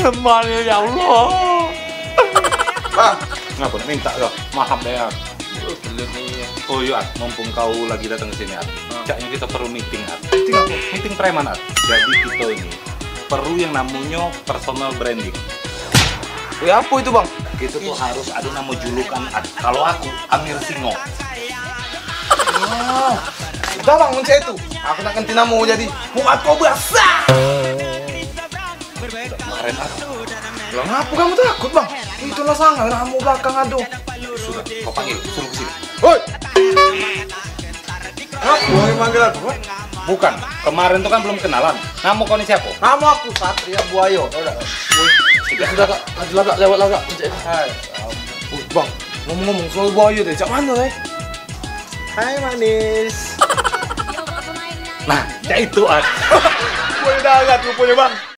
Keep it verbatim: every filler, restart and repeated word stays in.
Kemana ya Allah? Bang, ngapa nak minta kau? Maaf deh ya. Oh, belum nih. Oh iya, At, mumpung kau lagi datang ke sini, At. Hmm. Caknya kita perlu meeting, At. Meeting apa? Meeting preman, At. Jadi kita ini perlu yang namanya personal branding. Ya apa itu, Bang? Kita tuh harus ada nama julukan, At. Kalau aku, Amir Singo. Wah, udah, Bang, mencet itu. Aku nak ganti nama jadi Muat Kobra. Kemarin aku. Lah, ngapa kamu takut, Bang? Itulah sangat nama belakang aduh. Sudah, kau panggil, suruh ke sini. Hoi! Ngapa kau yang manggil aku, Bang? Bukan, kemarin tuh kan belum kenalan. Nama kau ni siapa? Nama aku Satria Buayo, tau dak? Woi, sudah, Kak. Laju lah, Kak. Lewat lah, Kak. Hai. Woi, Bang, ngomong-ngomong soal buayo deh, cak mana, eh? Hai, manis. Nah, cak itu, At. Buayo darat rupanya, Bang.